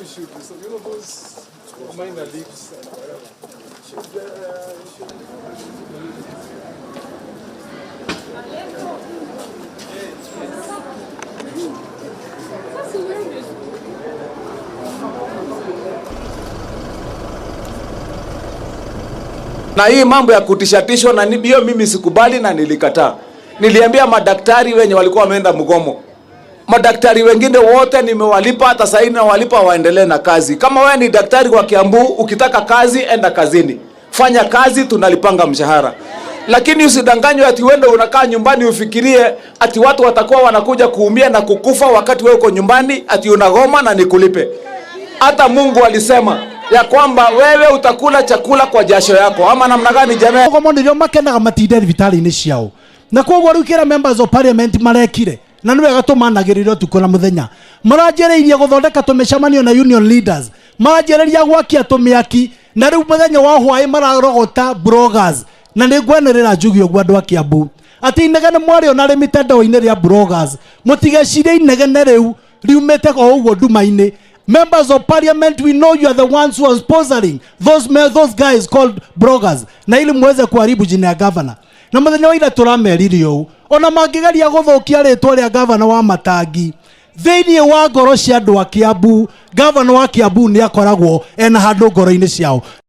should, so, those minor leagues and whatever, should. Na hii mambo ya kutishatishwa na hiyo mimi sikubali na nilikataa. Niliambia madaktari wenye walikuwa wameenda mgomo, madaktari wengine wote nimewalipa, hata sasa nawalipa waendelee na kazi. Kama wewe ni daktari wa Kiambu, ukitaka kazi enda kazini, fanya kazi, tunalipanga mshahara. Lakini usidanganywe ati uende unakaa nyumbani ufikirie ati watu watakuwa wanakuja kuumia na kukufa wakati wewe uko nyumbani ati unagoma na nikulipe. Hata Mungu alisema ya kwamba wewe utakula chakula kwa jasho yako, ama namna gani jamii? Mũgomo nĩrĩo makenaga matinde thibitarĩ-inĩ ciao, na koguo rĩu kĩrĩa members of parliament marekire, na nĩ wega tũmanagĩrĩre ũtukũ na mũthenya, maranjĩrĩirie gũthondeka tũmĩcemanio na union leaders, maranjĩrĩria gwakia tũmĩaki, na rĩu mũthenya wa hwaĩ mararogota bloggers. Na nĩ ngwenĩrĩra njuge ũguo, andũ a Kiambu, atĩ inegene mwarĩona rĩ mitandao-inĩ rĩa bloggers, mũtigecirie inegene rĩu riumĩte o ũguo nduma-inĩ. Members of parliament, we know you are the ones who are sponsoring those guys called bloggers, na ili muweze kuharibu jina ya governor. Na muthenya wa ira tũramerire ũũ, ona mangĩgeria gũthũkia rĩtwa rĩa gavana wa Matangi, thĩinĩ wa ngoro cia andũ a Kiambu, gavana wa Kiambu nĩ akoragwo ena handũ ngoro-inĩ ciao.